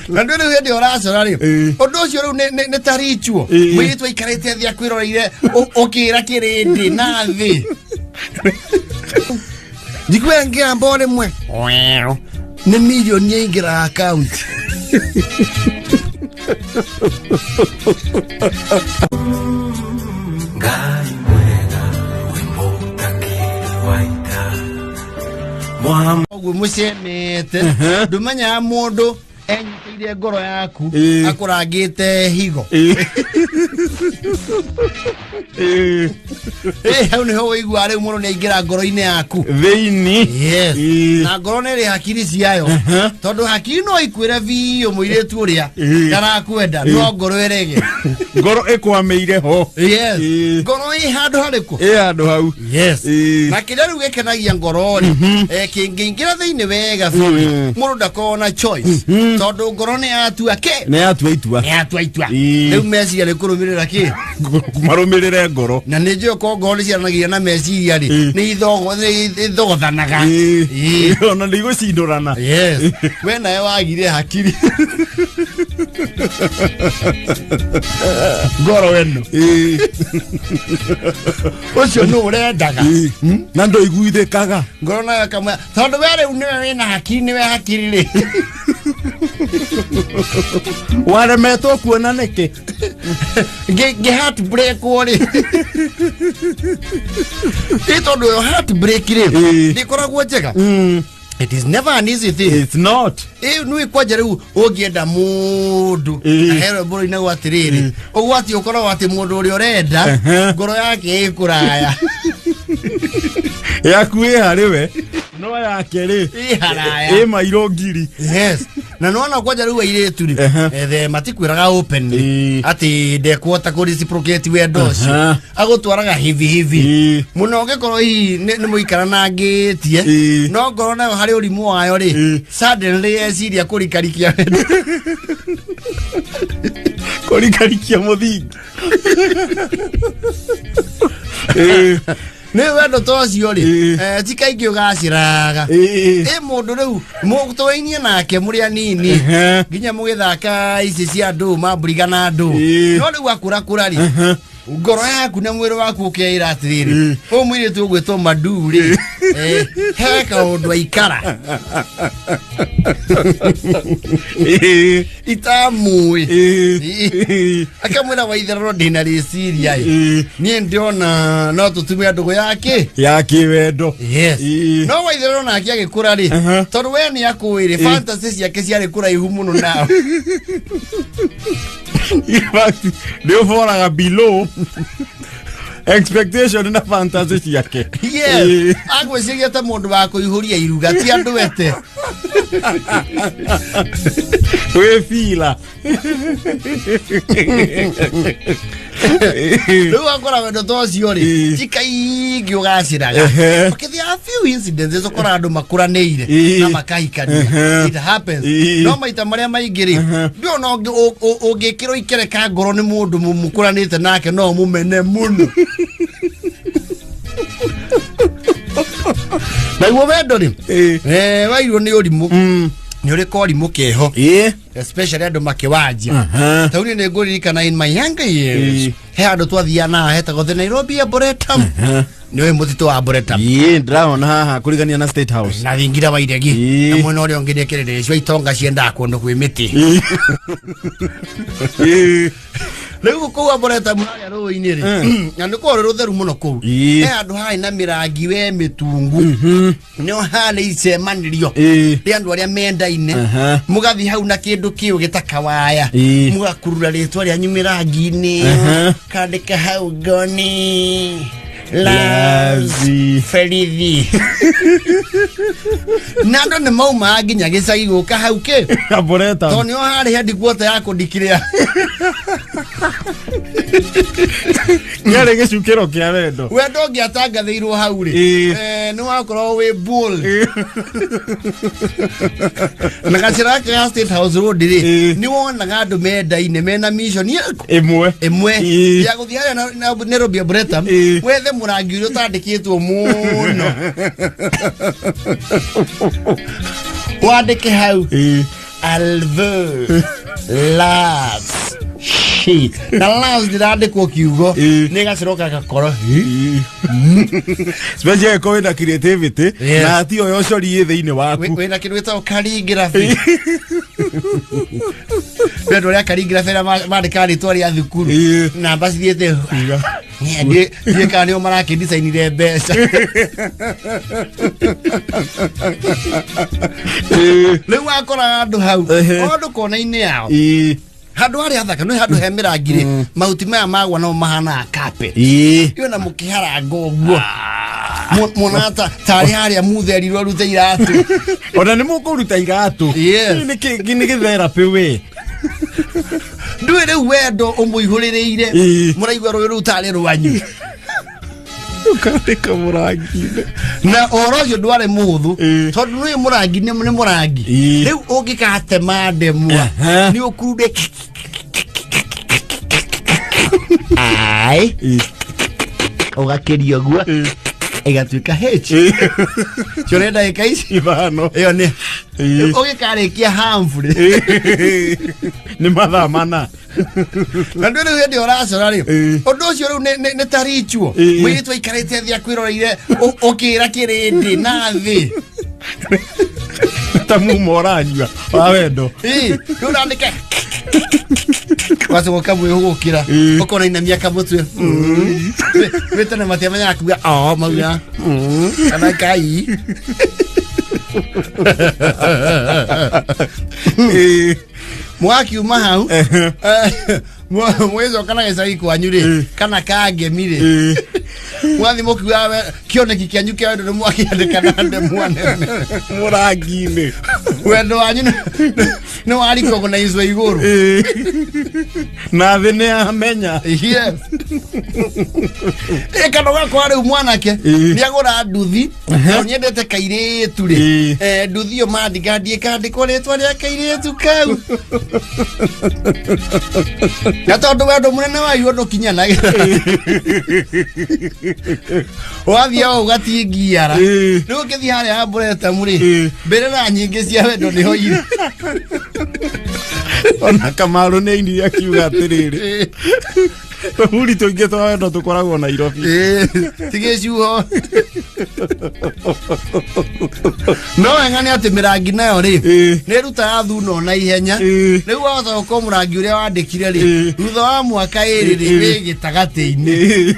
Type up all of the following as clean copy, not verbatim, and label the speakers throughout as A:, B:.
A: Na ndå rä u hä ndä å racora rä
B: Ĩĩ.
A: å ndå å cio rä u nä ta richuo.
B: Ĩĩ.
A: Må irä tu aikarä te thä akwä roreire å kä ra kä rä ndä na thä njiguä ngä amba o rä mwe nä milioni yaingä ra akaunti.
C: Ngai mwega wĩ mũtangĩri wa ita.
A: Ũguo mũcemete ndũmenyaga mũndũ enyitĩire ngoro yaku akũrangĩte higo. Ĩ, hau nĩho ũiguaga rĩu mũndũ nĩ aingĩra ngoro-inĩ yaku
B: thĩinĩ.
A: Yes. Na ngoro nĩ ĩrĩ hakiri ciayo, tondũ hakiri no ikwĩre biũ mũirĩtu ũrĩa ndarakwenda, no ngoro ĩrege.
B: Ngoro ĩkwamĩire ho.
A: Yes. Ngoro ĩ handũ harĩkũ?
B: Ĩ handũ hau.
A: Yes. Na kĩrĩa rĩu gĩkenagia ngoro rĩ, kĩngĩingĩra thĩinĩ wega biũ, mũndũ ndakoragwo na choice, tondũ ngoro nĩ yatua kĩ?
B: Nĩ yatua itua.
A: Nĩ yatua itua.
B: Ĩĩ.
A: Rĩu meciria nĩ kũrũmĩrĩra kĩ?
B: Marũmĩrĩre ngoro.
A: Na nĩ njũĩ ko ngoro nĩ ciaranagia na meciria rĩ, nĩ ithogothanaga. Ĩĩ.
B: Ona nĩ igũcindũrana.
A: Yes, we nawe wagire hakiri ngoro ĩno ũcio nĩ ũrendaga.
B: Na ndũiguithĩkaga.
A: Ngoro nayo kamwe, tondũ we rĩu nĩwe wĩna hakiri, nĩwe hakiri rĩ.
B: Waremetwo kuona nĩkĩ?
A: Ngĩ heartbreak rĩ, ĩ tondũ yo heartbreak rĩ, ndĩkoragwo njega. It is never an easy thing.
B: It's not.
A: Ĩ nĩ kwanja rĩu ũngĩenda mũndũ na he rwĩmbo rũinagwo atĩrĩrĩ, ũgwati ũkoragwo atĩ mũndũ ũrĩa ũrenda ngoro yake ĩ kũraya.
B: Yaku ĩ harĩ we, no yake rĩ
A: ĩ haraya.
B: Ĩ mairo ngiri.
A: Yes, na nĩwona kwanja rĩu airĩtu rĩ, ethe matikwĩraga openly atĩ ndekuhota kũ reciprocate wendo ũcio. Agũtwaraga hivi hivi mũno ũngĩkorwo hihi nĩ mũikaranangĩtie, no ngoro nayo harĩ ũrimũ wayo rĩ, suddenly yeciria kũrikarikia wendo.
B: Kũrikarikia mũthingi.
A: Nĩ wendo ta ũcio rĩ, ti kaingĩ ũgacĩraga. Ĩ mũndũ rĩu mũtũrainie nake mũrĩ anini nginya mũgĩthaka ici cia andũ mamburiga na andũ, no rĩu akũrakũra rĩ, ngoro yaku na mwĩrĩ waku ũkeĩra atĩrĩrĩ, ũyũ mũirĩtu ũgwĩtwo Madu rĩ, he kaũndũ aikara itamũĩ. Akamwĩra, waitherero ndĩna rĩciria ĩ, niĩ ndĩona no tũtume ndũgũ yake
B: ya kĩwendo.
A: Yes. No waitherero nake agĩkũra rĩ, tondũ we nĩ akũĩ rĩ, fantasy ciake ciarĩ kũraihu mũno nao.
B: In fact, nĩ ũboraga below expectation na fantasy ciake.
A: Yes, agwĩciria ta mũndũ wa kũihũria iruga, ti andũ ete.
B: Wĩ fila.
A: Rĩu akora wendo ta ũcio rĩ, ti kaingĩ ũgacĩraga. Okay, there are few incidences ũkora andũ makũranĩire na makahikania. It happens. No maita marĩa maingĩ rĩ, ndĩona ũngĩkĩrwo ikereka ngoro nĩ mũndũ mũkũranĩte nake, no mũmene mũno. Naguo wendo rĩ, wairwo nĩ ũrimũ, nĩ ũrĩ korimũ keho, especially andũ makĩwanjia. Tau niĩ nĩ ngũririkana in my younger years, he handũ twathiaga na hetagwo the Nairobi Arboretum. Nĩ ũĩ mũtitũ wa Arboretum?
B: Ĩĩ, ndĩraona haha kũrigania na State House.
A: Na thingira wa iregi. Na mwena ũrĩa ũngĩ nĩ kĩrĩrĩcio itonga ciendaga kũndũ kwĩ mĩtĩ. Rĩu kũu Arboretum harĩa rũĩ-inĩ rĩ, na nĩ kũrĩ rũtheru mũno kũu, he handũ harĩ na mĩrangi we mĩtungu, nĩo harĩ icemanĩrio rĩa andũ arĩa mendaine. Mũgathiĩ hau na kĩndũ kĩu gĩtakawaya, mũgakurura rĩtwa rĩanyu mĩrangi-inĩ, kandĩka hau ngoni Loves
B: Lazi.
A: Ferithi, na andũ nĩ maumaga nginya gĩcagi gũka hau kĩ
B: Arboretum.
A: tondũ nĩho harĩ headquarter ya kũndikĩrĩa.
B: Kĩarĩ gĩcukĩro kĩa wendo.
A: Wendo ũngĩatangathĩirwo hau rĩ, nĩ wakorwo wĩ bold. Na gacĩra gaka ga State House Road rĩ, nĩ wonaga andũ mendaine mena mission ĩrĩkũ?
B: Ĩmwe.
A: Ĩmwe ya gũthiĩ harĩa na Nairobi Arboretum, wethe mũrangi ũrĩa ũtandĩkĩtwo mũno, wandĩke hau. Alve loves she na loves ndĩrandĩkwo kiugo
B: Ĩĩ.
A: nĩ gaciroka gakoro
B: Especially angĩkorwo wĩna creativity
A: Yes.
B: na ti oyo ũcori ĩ thĩinĩ waku.
A: Wĩna kĩndũ gĩtagwo calligraphy. Kwĩ andũ arĩa calligraphy arĩa mandĩkaga rĩtwa rĩa thukuru
B: Ĩĩ.
A: namba cithiĩte
B: Iga.
A: Ndiĩ kana nĩo marakĩndicainire mbeca. Rĩu wakoraga andũ hau
B: Ehe.
A: o andũ kona-inĩ yao
B: Ĩĩ.
A: handũ harĩa hathaka nĩ handũ he mĩrangi rĩ, mahuti maya magwa no mahanaga carpet.
B: Ĩĩ.
A: Iyo na mũkĩharanga ũguo muona tarĩ harĩa mutherirwo arute iratũ.
B: Ona nĩ mũkũruta iratũ.
A: Yes.
B: Nĩ gĩtherapy we.
A: Ndũĩ rĩu wendo ũmũihũrĩrĩire.
B: Ĩĩ.
A: Mũraigua rũĩ rũu tarĩ rwanyu.
B: Ũkandĩka mũrangi-inĩ.
A: Na ũhoro ũcio ndwarĩ mũhũthũ
B: Ĩĩ.
A: tondũ nĩ mũrangi nĩ mũrangi.
B: Ĩĩ.
A: Rĩu ũngĩgatema ndemwa
B: Aha.
A: nĩ ũkunde ai
B: Ĩĩ.
A: ũgakĩria ũguo
B: Ĩĩ.
A: ĩgatuĩka H.
B: Ĩĩ.
A: Cione ndagĩka ici
B: Ithano.
A: ĩyo nĩ
B: Ĩĩ.
A: ũgĩkarĩkia Humphrey.
B: Ĩĩ. Nĩ mathaa mana.
A: Na ndũ rĩu hĩndĩ ũracora rĩ,
B: Ĩĩ.
A: ũndũ ũcio rĩu nĩ ta ritual.
B: Ĩĩ.
A: Mũirĩtu aikarĩte thĩ akwĩroreire ũkĩra kĩrĩndĩ na thĩ.
B: Ta mumo ũranyua wa wendo.
A: Ĩĩ, rĩu ũrandĩka wacoka ũkamwĩhũgũkĩra
B: Ĩĩ.
A: ũkona inamia kamũtwe wĩ tene matiamenyaga kuga o mauga kana kai.
B: Ĩĩ.
A: Mwakiuma hau
B: Ehe.
A: mwĩcoka na gĩcagi kwanyu rĩ
B: Ĩĩ.
A: kana kangemi rĩ,
B: Ĩĩ.
A: mwathi mũkiuga kĩoneki kĩanyu kĩa wendo nĩ mwakĩandĩka na ndemwa nene
B: Mũrangi-inĩ.
A: wendo wanyu nĩ warikogonaizwo igũrũ.
B: Ĩĩ. Na thĩ nĩ amenya.
A: Yes. Ĩ, kana ũgakora rĩu mwanake
B: Ĩĩ.
A: nĩ agũra nduthi na nyendete kairĩtu rĩ.
B: Ĩĩ.
A: Nduthi ĩyo mandigandi ĩkandĩkwo rĩtwa rĩa kairĩtu kau na tondũ wendo mũnene wa irio ndũkinyanagĩra wathiĩ o ũgatingiara.
B: Ĩĩ.
A: Rĩu ũngĩthiĩ harĩa Arboretum rĩ,
B: Ĩĩ.
A: mbĩrĩra nyingĩ cia wendo nĩho irĩ.
B: Ona Kamaru nĩ ainire akiuga atĩrĩrĩ, tũburi tũingĩ twa wendo tũkoragwo Nairobi.
A: Ĩĩ, ti gĩcuho no wega nĩ atĩ mĩrangi nayo rĩ
B: Ĩĩ.
A: nĩ ĩrutaga thuno na ihenya.
B: Ĩĩ.
A: Rĩu wahota gũkorwo mũrangi ũrĩa wandĩkire rĩ,
B: Ĩĩ.
A: thutha wa mwaka ĩrĩ rĩ
B: Ĩĩ.
A: wĩ gĩtagatĩ-inĩ.
B: Ĩĩ.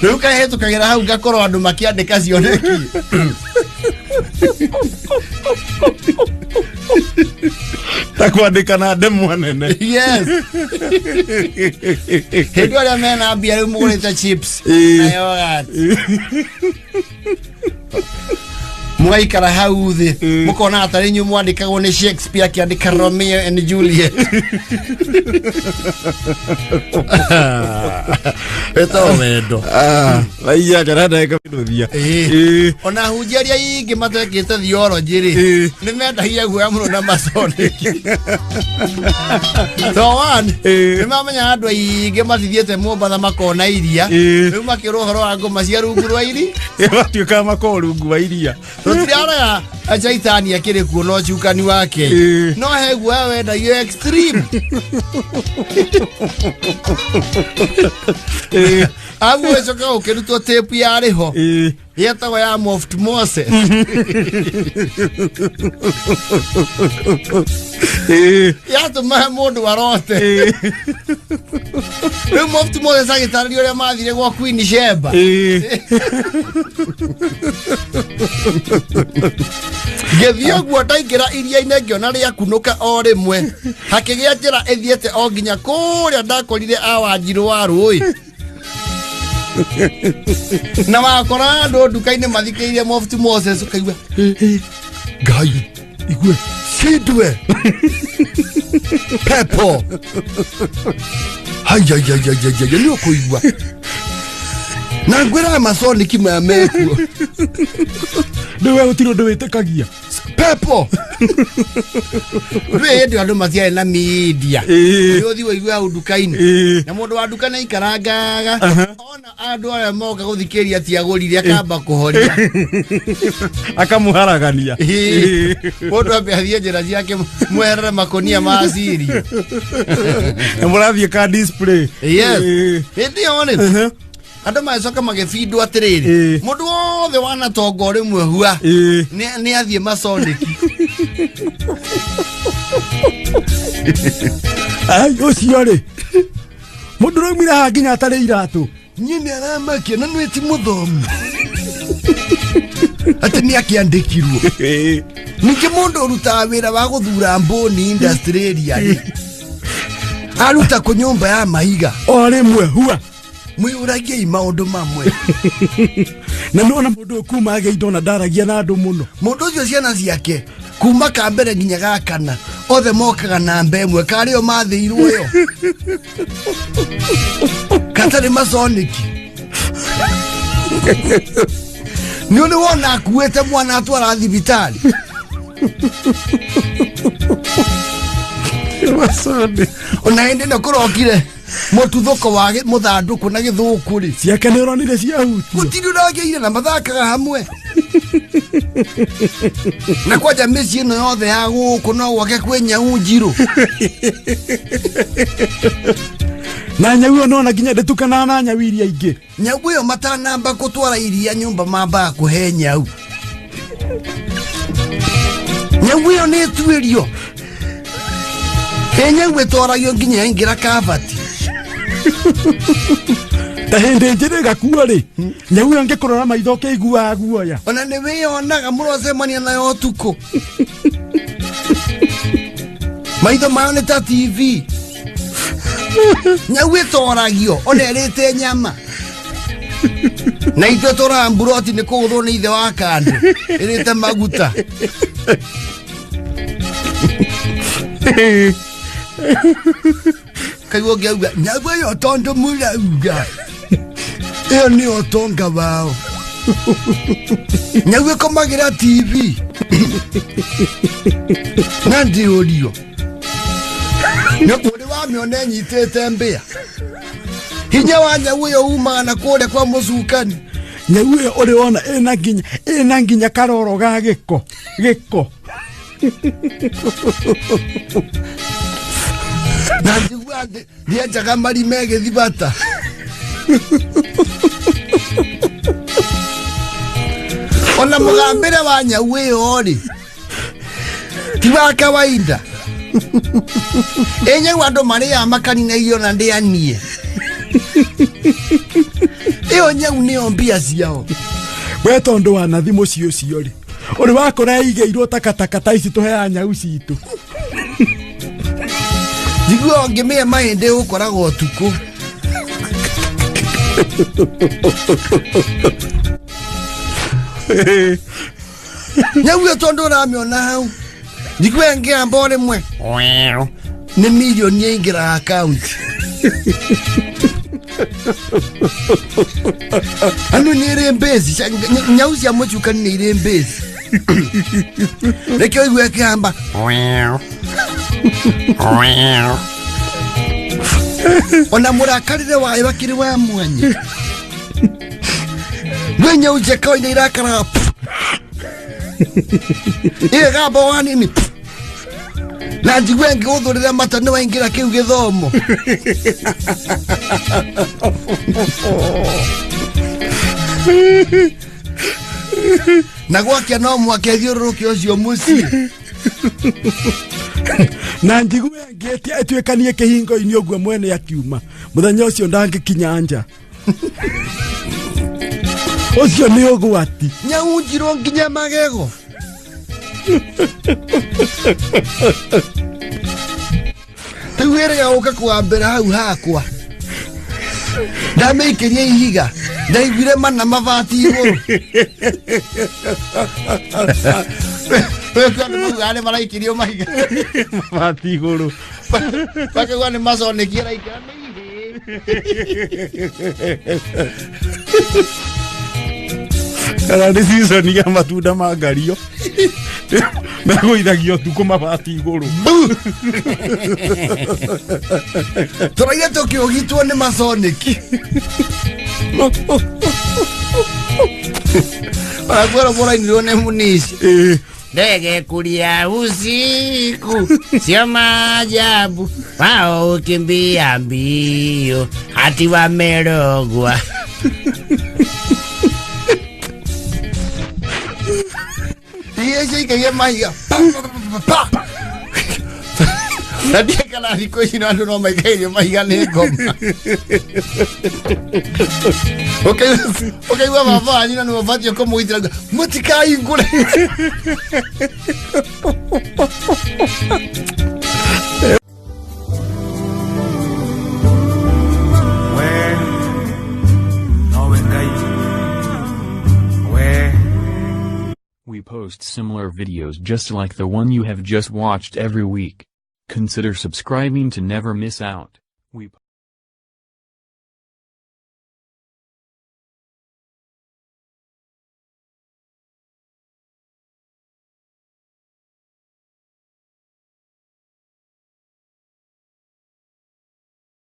A: Rĩu kahĩtũkagĩra hau ngakorwo andũ makĩandĩka cioneki.
B: Ta kwandĩka na ndemwa nene.
A: Yes, hĩndĩ arĩa mena mbia rĩu mũgũrĩte chips
B: Ĩĩ.
A: na yogurt mũgaikara hau thĩ
B: Ĩĩ.
A: mũkona atarĩ inyuĩ mwandĩkagwo nĩ Shakespeare akĩandĩka Romeo and Juliet. Ĩtagwo wendo.
B: Thaa kana ndagĩka mĩnũthia.
A: Ĩĩ.
B: Ĩĩ.
A: Ona hunjia arĩa aingĩ matekĩte theology rĩ,
B: Ĩĩ.
A: nĩ mendagia guoya mũno na masoniki to one.
B: Ĩĩ.
A: Nĩ mamenya andũ aingĩ matithiĩte Mombatha makona iria.
B: Ĩĩ.
A: Rĩu makĩrwo ũhoro wa ngoma cia rungu rwa iri.
B: Matuĩkaga makorwo rungu wa iria.
A: Tũtiraraga caitani akĩrĩ kuo no cukani wake.
B: Ĩĩ.
A: No he guoya wendagio extreme.
B: Ĩĩ.
A: Agu ũgĩcoka ũkĩrutwo tape yarĩ ho
B: Ĩĩ.
A: yetagwo ya Moft Moses.
B: Ĩĩ.
A: Yatũmaga mũndũ arote.
B: Ĩĩ.
A: Rĩu Moft Moses agĩtarĩria ũrĩa mathire gwa Queen Sheba.
B: Ĩĩ.
A: Ngĩthiĩ ũguo ndaingĩra iria-inĩ ngĩona rĩakunũka o rĩmwe hakĩgĩa njĩra ĩthiĩte o nginya kũrĩa ndakorire awanjirũ wa rũĩ na wakora andũ nduka-inĩ mathikĩire Moft Moses ũkaigua Ngai igue sindwe pepo hayayayayaya nĩ ũkũigua na ngwĩraga masoniki maya mekuo.
B: Rĩu we gũtirĩ ũndũ wĩtĩkagia.
A: Pepo rä hä ndä andå matiarä na media.
B: Ĩĩ.
A: Nä å thiä waigua au nduka-inĩ.
B: Ĩĩ.
A: Na må ndå wa nduka nä aikarangaga ona andå arĩa moka gå thikä ria tiagårire akamba kå horia.
B: Akamuharagania.
A: Må ndå ambe athiä njä ra ciake mweherere makonia ma ciri.
B: Na mũrathiĩ ka display.
A: Yes.
B: Ĩĩ.
A: Hä ndä ä yo rä andå magäcoka magäbindwo atä rä rä
B: Ĩĩ.
A: må ndå wothe wanatonga å rä mwe hua
B: Ĩĩ.
A: nä athiä masoniki.
B: Ai, ũcio rĩ mũndũ ũraumire haha nginya atarĩ iratũ.
A: Niä nä aramakia na nä ti må thomu atä nä akä andä kirwo. Ningä må ndå å rutaga wä ra wa gå thura mbåni industry area rĩ aruta kå nyũmba ya mahiga.
B: O rĩmwe hua.
A: Mwĩyũragiei maũndũ mamwe.
B: Na nĩwona mũndũ ũyũ kuma agĩindo na ndaragia na andũ mũno.
A: Mũndũ ũcio ciana ciake kuma ka mbere nginya ga kana othe mokaga namba ĩmwe karĩo mathĩirwo ĩyo katarĩ masoniki nĩ ũrĩ wona akuĩte mwana atwara thibitarĩ. Ona hĩndĩ ĩno kũrokire mũtuthũko wa mũthandũkũ na gĩthũkũ rĩ.
B: Ciake nĩ ũronire ciahutio.
A: Gũtirĩ ũragĩire na mathakaga hamwe na kwanja mĩciĩ ĩno yothe ya gũkũ no gwake kwĩ nyau njirũ.
B: Na nyau ĩyo nona nginya ndĩtukanaga na nyau iria ingĩ.
A: Nyau ĩyo matanamba gũtwara iria nyũmba mambaga kũhe nyau. Nyau ĩyo nĩ ĩtuĩrio ĩ nyau ĩtwaragio nginya yaingĩra kabati.
B: Ta hĩndĩ njĩrĩ ĩgakua rĩ nyau ĩyo ngĩkũrora maitho ũkĩiguaga guoya.
A: Ona nĩ wĩyonaga mũrocemania nayo ũtukũ maitho mayo nĩ ta TV. Nyau ĩtoragio ona ĩrĩte nyama na ithuĩ tũraga mburoti nĩ kũgũthwo nĩ ithe wa kandũ ĩrĩte maguta. Kaigua ũngĩauga nyau ĩyo tondũ mũrauga ĩyo nĩ ũtonga wao. Nyau ĩkomagĩra TV na ndĩũrio nĩ ũrĩ wamĩona ĩnyitĩte mbĩa. Hinya wa nyau ĩyo umaga na kũrĩa kwa mũcukani.
B: Nyau ĩyo ũrĩ wona ĩna nginya karoro ga gĩko gĩko.
A: Na njigua ndĩenjaga marima ĩgĩthibata. Ona mũgambĩre wa nyau ĩyo rĩ ti wa kawaida. Ĩ nyau andũ marĩaga makanina irio na ndĩanie. Ĩyo nyau nĩyo mbia ciao.
B: We tondũ wanathi mũciĩ ũcio rĩ ũrĩ wakora ĩigĩirwo takataka ta ici tũheaga nyau citũ.
A: Njigua ũngĩmĩhe mahĩndĩ ũkoraga ũtukũ. Nyau ĩyo tondũ ũramĩona hau njigua ĩngĩamba o rĩmwe nĩ mirioni yaingĩra akaunti. Andũ nĩ ĩrĩ mbĩci nyau cia mũcukani nĩ irĩ mbĩci nĩkĩo ũigue ĩkĩhamba ona mũrakarĩre wayo akĩrĩ wa mwanya. Nĩ nyau cia kawaida irakaraga ĩgamba wa nini na njigue ngĩgũthũrĩra mata nĩ waingĩra kĩu gĩthomo. Na gwakia no mwake thiũrũrũke ũcio mũciĩ.
B: Na njigue ngĩtia ĩtuĩkanie kĩhingo-inĩ ũguo mwene akiuma mũthenya ũcio ndangĩkinya nja. Ũcio nĩ ũgwati.
A: Nyau njirũ nginya magego. Rĩu ĩrĩga gũka kwambĩra hau hakwa ndamĩikĩria ihiga ndaiguire mana mabati igũrũ. Andũ maugaga nĩ maraikĩrio mahiga
B: mabati igũrũ
A: makauga nĩ maconeki araikĩra nĩ ihĩĩ.
B: Kana nĩ season ya matunda ma ngario. Megũithagio ũtukũ mabati igũrũ.
A: Tũraire tũkĩũgitwo nĩ masoniki. Onakuo mũrainirwo nĩ munici.
B: Ĩĩ.
A: Ndege kulia usiku sio maajabu, wao ukimbia mbio hati wamerogwa. Iria ciaikagia mahiga pa, pa, pa, pa, pa. Na ndiĩ kana thikũ ici no andũ no maikairio mahiga nĩ ngoma. Ũkaigua baba wanyu na nĩwe ũbatiĩ kũmũgitĩra mũtikahingũre.
C: We nowe Ngai we.
D: We post similar videos just like the one you have just watched every week. Consider subscribing to never miss out. We